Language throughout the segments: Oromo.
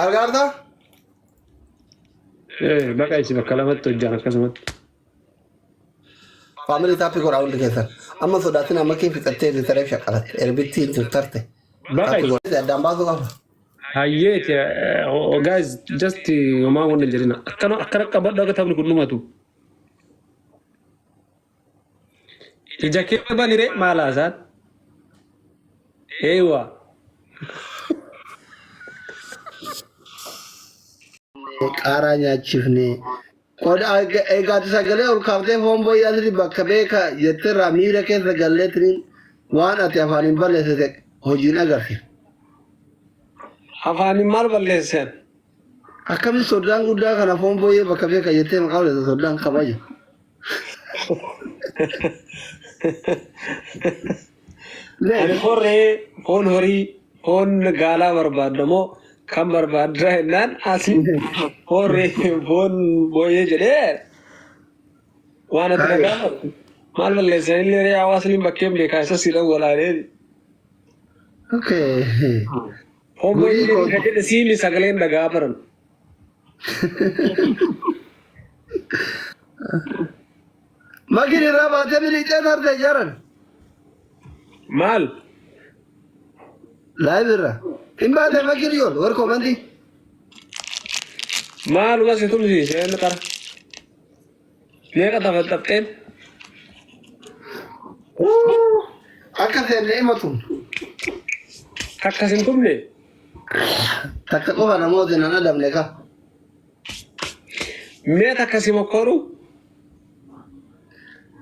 Argaartaa? Eh, baqa isi bakka lamatti hojjaan akkasumatti. Faamilii taappii godhaa hundi keessan. Amma sodaatin amma kee fixattee taree shaqqalatte. Erbitti hin tarte. Baqa Taappii isi. godhaa. Addaan baasuu qaba. Hayyeeti, guys, just homaa wanna hin jedhina. Akkana akkana qabadhu akka taphni kun dhumatu. Ija kee banire maal haasaan? Eewa. Qaaraa nyaachifne. Qoda eegaati sagalee ol kaaftee foon booyyee asirri bakka beeka jetterraa miira keessa galleetiniin waan ati afaaniin balleessite hojiin agarsiifte. Afaaniin maal balleessan? Akkamitti soddaan guddaa kana foon booyyee bakka beeka jettee maqaa balleessa soddaan kabaja. Ani foon re'ee, foon horii, foon gaalaa barbaadda moo kan barbaadda jennaan asi foon re'ee, foon booyyee jedhee waan ati na gaafattu. Maal balleessan illee re'ee hawaasni bakkeen beekaa isa si dhawwalaalee. Okay. Foon Gudii booyyee koo. kan jedhe siimi sagaleen dhagaa baran. Makin irraa baatee miliixee tarte jaran. Maal? Live irra. Hin baate makin yool war komantii. Maaluma si tumsiise inni qara. Meeqa tafaxaxxeen? Akka seenne himatu. Takka sin tumne? Takka qofa namoota nan adamne ka. Mee takka si mokkoru?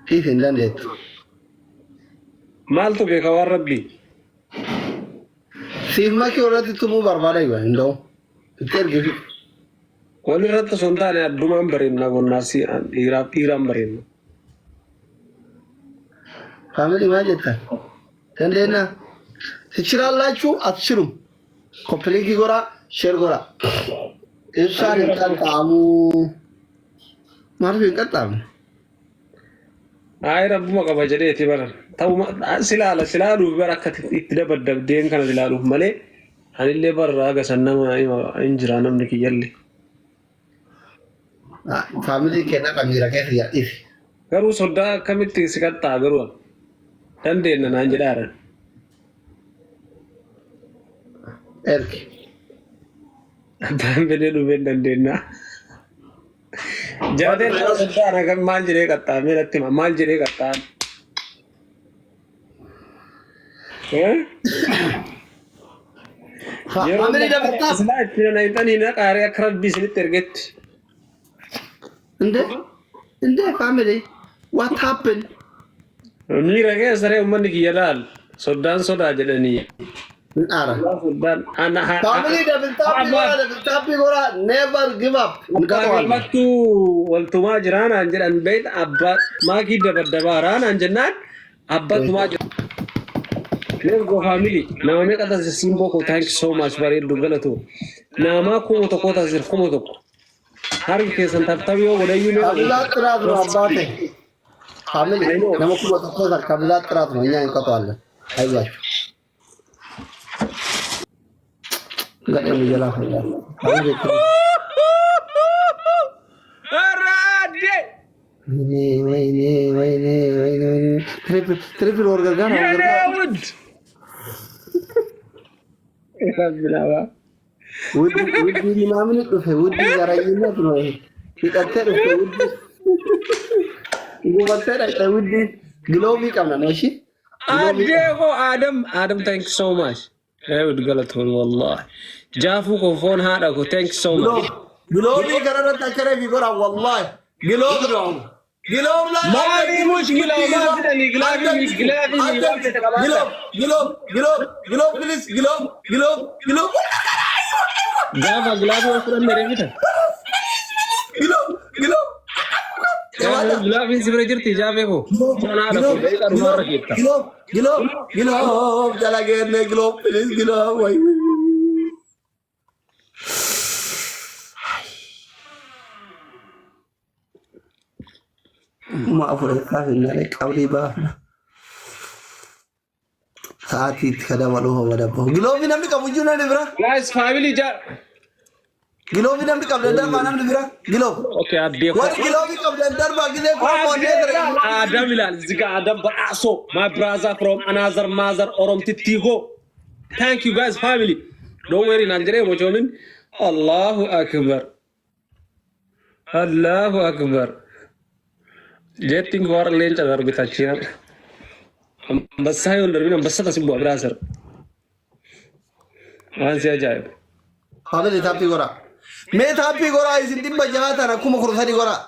Siif hin dandeettu. Maaltu beeka waan rabbii? Siif makii irratti tumuu barbaada yoo hin da'u. Itti ergifi. Wal irratti osoo hin taane addumaan bareenna bonnaasi dhiiraaf dhiiraan bareenna. Faamilii maal jettan? Dandeenya. Tichilaallaachuu atchirum. Koppilinkii godhaa, sheer godhaa. Ibsaan hin qaxxaamu. Maaliif hin qaxxaamne? Ayi rabbuma qaba jedheeti bara. Ta'uma silaala silaaluuf bara akka itti dabaddabdeen kana silaaluuf malee anillee barra haga san nama hin jira namni kiyyallee. Faamilii kennaa qamjira keessa yaadhiisi. Garuu soddaa akkamitti si qaxxaa garuu dandeenna naan jedhaaran. Ergi. Abbaan fedhee dhufee hin dandeenna. Jaateen nama soddaa ana kan maal jedhee qaxxaa mee natti hima maal jedhee qaxxaan. Eh? Yeroo Faamilii dabaltaa. silaa itti na hixanii na qaaree akka rabbii isinitti ergetti. Inde? Inde family? What happened? Miira keessa ree uummanni kiyya laal soddaan sodaa jedhanii. Hin aara. Soddaan ana Family double tap godhaa double tap godhaa never give up. Hin abbaa qaxawalle. galmattuu waltumaa jiraanaan jedhan beekta abbaa maakii dabaddabaa raanaan jennaan abbaa tumaa jira. Let's go family. Nama meeqa taasise simboo koo thank you so much bareeddu galatu. Nama 1000 taasise 1000. Harki keessan tabtab yoo godhayyuu meeqa ከብዛት ጥራት ነው አባቴ። ፋሚሊ I know. nama 1000 san ከብዛት ጥራት ነው። እኛ እንቀጠዋለን። አይዟችሁ። Gadhee nu jalaa fayyaa. Maal jechuun? Raadde! ወይኔ ወይኔ ወይኔ ወይኔ ወይኔ ትሪፕል ትሪፕል ወር gargaara ወር የኔ gargaara. ውድ! Rabbi ውድ ውድ ምናምን dhufe ውድ ዘረኝነት ነው ይሄ። hidhattee dhufte ውድ gubattee dhaqxe ውድ ግሎቭ qabna ነው። እሺ ግሎቭ Addee koo Adam, Adam thank you so much. Ee galatoon wallahi. Jaafuu koo foon haadha koo thank you so much. ግሎቭ ግሎቭ kanarratti akka reefi godha wallahi ግሎቭ ነው ግሎቭ ላይ Maali mushkila maal fidanii gilaafii gilaafii maal fedha qabaata. ግሎቭ ግሎቭ ግሎቭ ግሎቭ ፕሊዝ ግሎቭ ግሎቭ ግሎቭ Gaafa gilaafii waan fudhanne reefita. ግሎቭ ግሎቭ Gilaafiin si bira jirti jaafee koo. Foon haadha koo daqiiqaa dhumaarra keetta. ግሎቭ ግሎቭ ግሎቭ jala geenne ግሎቭ ፕሊዝ ግሎቭ ወይ 4,000 eessaaf hin malee qabrii baafna. Sa'aatii itti kadabaluu homa dabbahu. Giloofii namni qabu iyyuu nani bira. Guys family jaa. Giloobii namni qabdan darbaa namni bira. Giloob. Okay, addee koo. Warri giloobii qabdan darbaa gisee kuma moonnee ture. Adam ilaal ziga Adam Badhaasoo, my brother from another mother, Oromtittii koo. Thank you guys, family. Don't worry naan jedhee mochoomin. Allahu akbar. Allahu akbar. Jettiin warra leenca darbitachiina. Ambassaa yoo hin darbin ambassa tasin bu'a brother. Waan si ajaa'ibu. Family, taappii godhaa. Mee taappii godhaa, isin 600 tana 13,000 godhaa.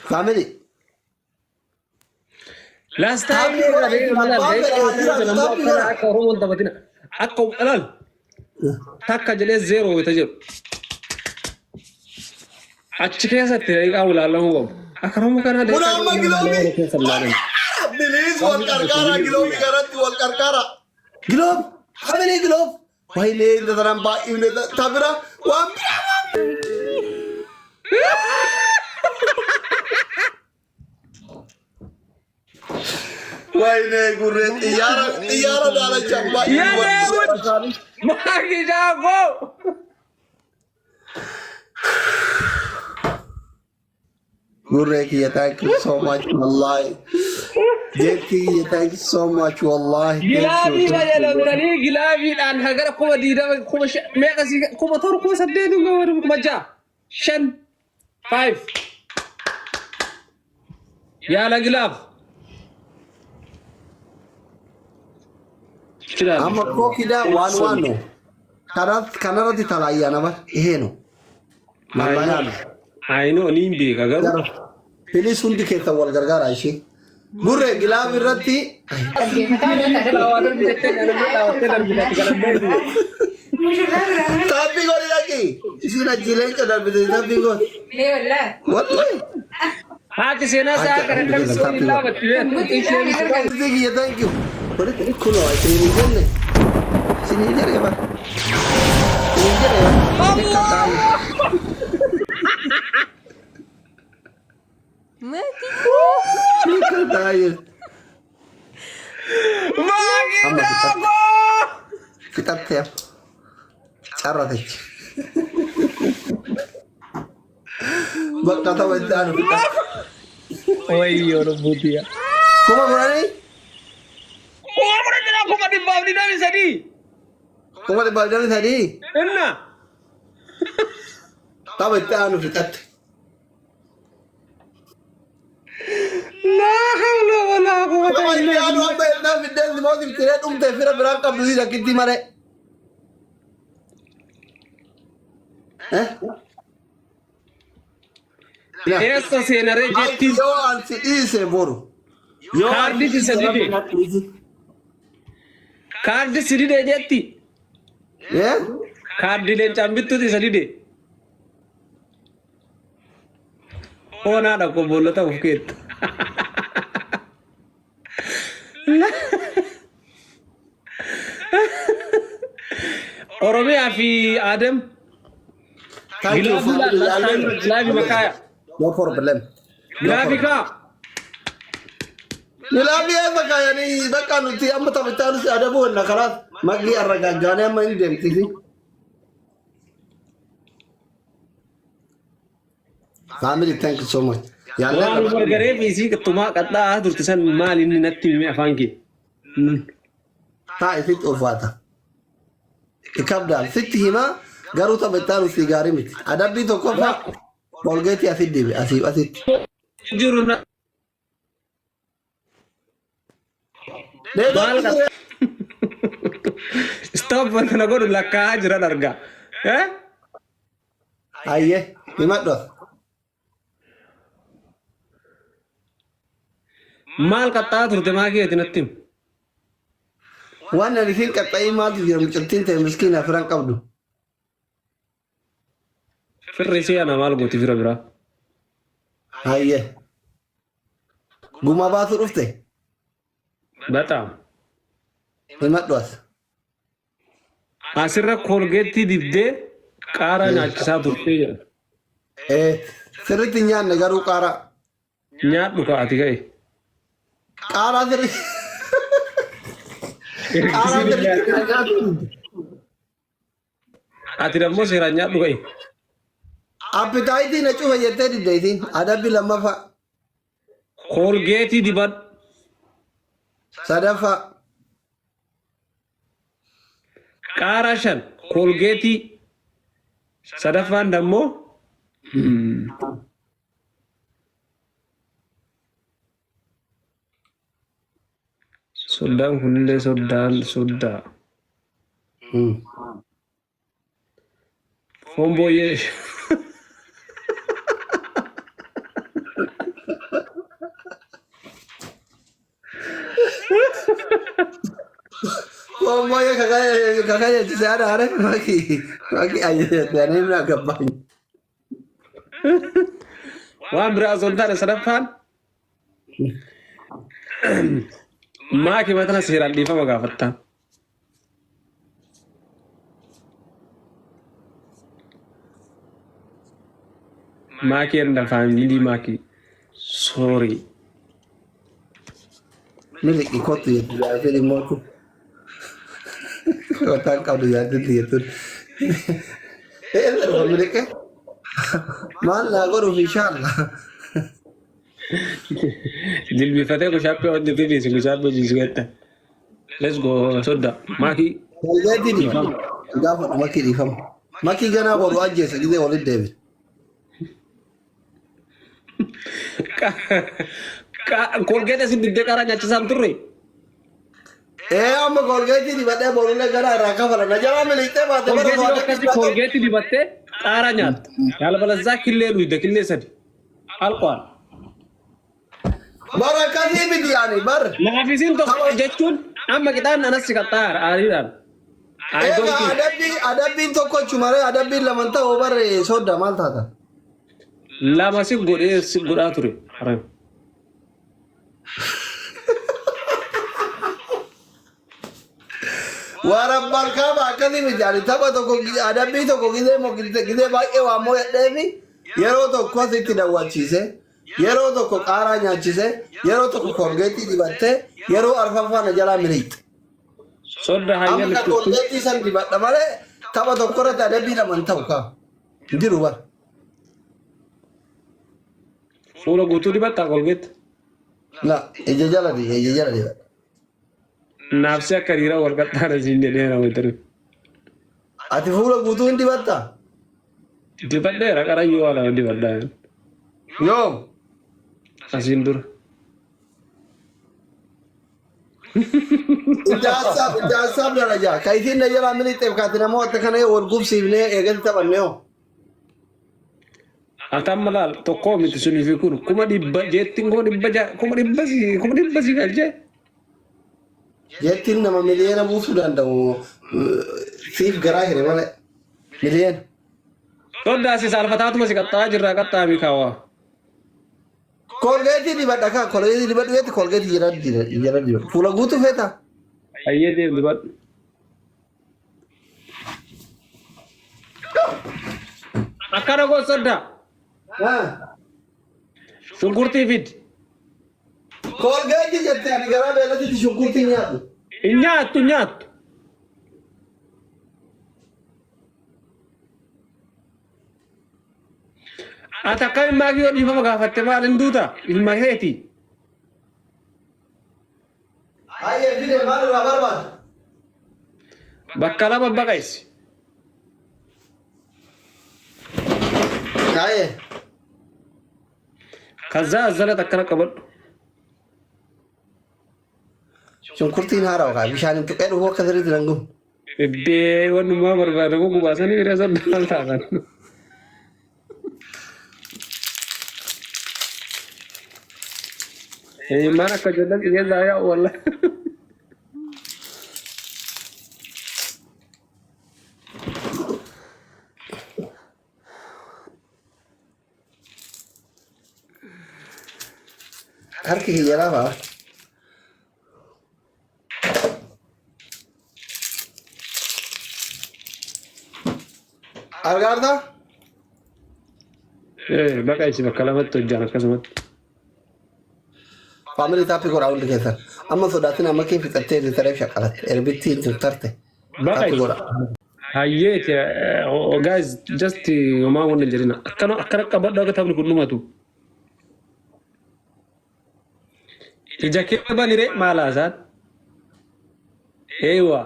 Family. Last time Taappii godhaa, isin abbaan fedhe haa jiraatu, taappii godhaa. Akka Oromoon taphatina. Akka ilaal takka jedhee zeeroo wayita jedhu. Achi keessatti daqiiqaa ilaalamuu qabu. Akka Oromoo kanaa Kun amma giloobii. keessa ilaalamu. Please, wal qarqaara, giloobii kanatti wal qarqaara. Glove, family, glove. Wayinee inta sanan baay'ifne tabira waan biraa waan Wayinee gurree xiyyaara xiyyaara daalacha baay'ee. Maaki jaakoo! Gurree kiyya, thank you so much, wallahi. Jeetti kiyya, thank you so much, wallahi. Thank you. Gilaabii fayyadamtanii gilaabiidhaan hagara 20,000 meeqa sii 7,000 8,000 6,000 5 five yaala gilaaf. Amma koo kidaa waan waan ነው kanarratti talaayyaa nama ይሄ ነው ማላያ ነው። Ayinoo niin beeka garuu. Please, hundi keessan wal gargaara ishee. Gurree glove irratti. Taappii godhi dhaqi. Isiin achi leenca darbite, taappii godhi. Wallahi. Haati seenaa isaa kana akkamitti waliin dhaabatti beektu. Kiyya, thank you. Walitti kunoo isin hin jenne. Isin hin jedhe bara. Isin hin jedhe bara. Ni taa'e. Amma fixatte. Fixatte. Carratechi. Bakka tapha itti aanu fixatte. Wayyoo lubbuutiya. 10,000? 10,000 jira, 123,000. 123,000. Inna. Tapha itti aanu fixatte. Laa hawla walaa quwwata Tapha itti illaa aanu amma ennaa fiddee moosiftiree dhumte fira biraan qabdu si lakkitti malee. Eh? Eessa seenaree jettiin. Yoo an si dhiise boru. Yoo an Kaardii si sadi dide. Kaardi si dide jetti. Eh? Kaardii leencaan bittuuti isa dide. Hoonaadha koo boollota of keetta. Oromiyaa fi Adem. Thank you. Gilaabii last time gilaabii makaaya. No problem. Gilaabii kaa. Gilaabii eessa kaayanii bakka nuti amma taphachaa nuti adabuu wenna kalaas maqii arragaaggaanee amma hin deemtisi. Family, thank you so much. Waan Yaallee gargaree fi isii qixxumaa qaxxaa'aa turte san maal inni natti hime afaan kee? Taa isitti ulfaata. Ikabdaal sitti himaa garuu taphachaa nuti gaarii miti. Adabbii tokkoffaa Koolgeetii asitti dibe asii asitti. Jiru na maal qaba? Stop, wanta na godhu lakkaa'aa jiran argaa. Eh? Ayyee himadhu as. Maal qaxxaa'aa turte maa keeti natti himi? Waan ani isiin qaxxa'ii maaltu jira, mucattiin ta'e miskiina firan qabdu. Firri ishee ana maal gooti fira biraa? Hayyee. Gumaa baasuu dhufte. Baxaam. Himadhu as. Asirra koolgeettii dibdee qaaraa nyaachisaa turtee jedha. Ee, sirriitti hin nyaanne garuu qaaraa. Nyaadhu kaa'ati ka'e. Qaaraa sirri. Qaaraan sirriitti na nyaatu. Ati dammoo seeraan nyaadhu ga'i. Appitaayitii na cufa jettee didde isiin. Adabbi lammaffaa. Koolgeetii dibadhu. Sadaffaa. Qaaraa shan koolgeetii. Sadaffaan dammoo soddaan kunillee soddaan soddaa. Foon booyyee. Foon booyyee kakaa jechise haadha haadha maki maki ajjeesanii bira gabbaan. Waan biraa osoo hin taane sadaffaan maaki matana seeraan dhiifama gaafattaan. Maakii and family maakii. Sorry. Miliqi kottu jettu jaartiin immoo Kotaan qabdu jaartiin jettuun. Eessa dhufa miliqe? Maal naa godhuuf inshallah. Jilbifatee kushaappee hojjetee dhiisi kushaappee hojii jetta. Let's go sodda. Maakii. Kolgeetii dhiifama. Gaafa makii dhiifama. Makii ganaa boru ajjeesa gizee walitti deebi. Kolgeetii isin diddee qaraa nyaachisaan turre. Ee amma kolgeetii dibadhee borullee ganaa irraa kafala. Na jalaa miliqxee baate bara Kolgeetii to'atee akkasii kolgeetii dibattee qaaraa nyaatta. Yaalbalazaa killee dhuyde killee sadi. Alqoal. Bara akkasii miti yaani bar. Naafisiin tokko jechuun amma qixaan anas si qaxxaara aariidhaan. I don't Egaa care. adabbii adabbiin tokko chumaree adabbiin lama ta'u bare sodda maal taata? Lama si godhee si godhaa ture. Haram. Warabbal kaaba akkasii miti ani tapha tokko adabbii tokko gizee moo gizee baay'ee waan moo jedheefi yeroo tokko asitti dawwachiise yeroo tokko qaaraa nyaachise yeroo tokko kolgeetii dibatte yeroo arfaffaa na jalaa miliqxe. Sodda hayya Amma liqxu. kolgeetii san dibadha malee tapha tokko irratti adabbii lama hin ta'u kaa. Hin jiru bara. Fuula guutuu dibattaa kolgeetti. La ija jala ija jala dibadha. Naafsi akka dhiiraa wal qaxxaana siin jedhee nama ture. Ati fuula guutuu hin dibattaa? Dibadheera qarayyuu waa lama dibadhaa. Yoom? Asiin dura. Ijaarsaaf ijaarsaaf darajaa. Ka isiin na jalaa miliqxeef kaati namoota kana wal gubsiifnee eegatti taphannee hoo. Ati amma laal tokkoo miti sunii fi kun 500,000 jeettiin 600,000 500,000 si 500,000 si galchee. Jettiin nama miliyoona buusuu danda'u siif garaa hire malee. Miliyoona. Soddaa si saalfataatuma si qaxxaa jirraa qaxxaami kaawaa. Kolgeetii dibadha kaa kolgeetii dibadhu jetti kolgeetii jala jala dibadhu. Fuula guutuu feetaa? Hayyee deem dibadhu. Akkana goon soddaa. Shunkurtii fidi. Kolgeetii jette ani garaa beelatitti shunkurtii nyaadhu. Hin nyaattu hin nyaattu. Ati akkamiin maakii yoo dhiifama gaafatte maal hin duuta? Ilma keeti. Hayyee fide maal irraa barbaada? Bakka lama baqaysi. Hayyee. Kazaa azzalat akkana qabadhu. Shunkurtiin haarawa kaa bishaan hin tuqee dhufuu akka sirriitti nan gubu. Iddee wannumaa barbaadamu gubaasanii bira san maal taatan. Eenyummaan akka ijoolleen xiyyeessaa yaa'u walla. Harki kiyya lafaa. Argaartaa? Baqa isi bakka lamatti hojjaan akkasumatti. Faamilii taappii godhaa hundi keessan. Amma sodaatin amma kee fixattee irri shaqalatte. Erbitti hin tarte. Baqa Taatu godha. Hayyeeti guys, just homaa wanna hin jedhina. Akkana akkana qabadhu akka taphni kun dhumatu. Ija kee banire maal haasaan? Eewa.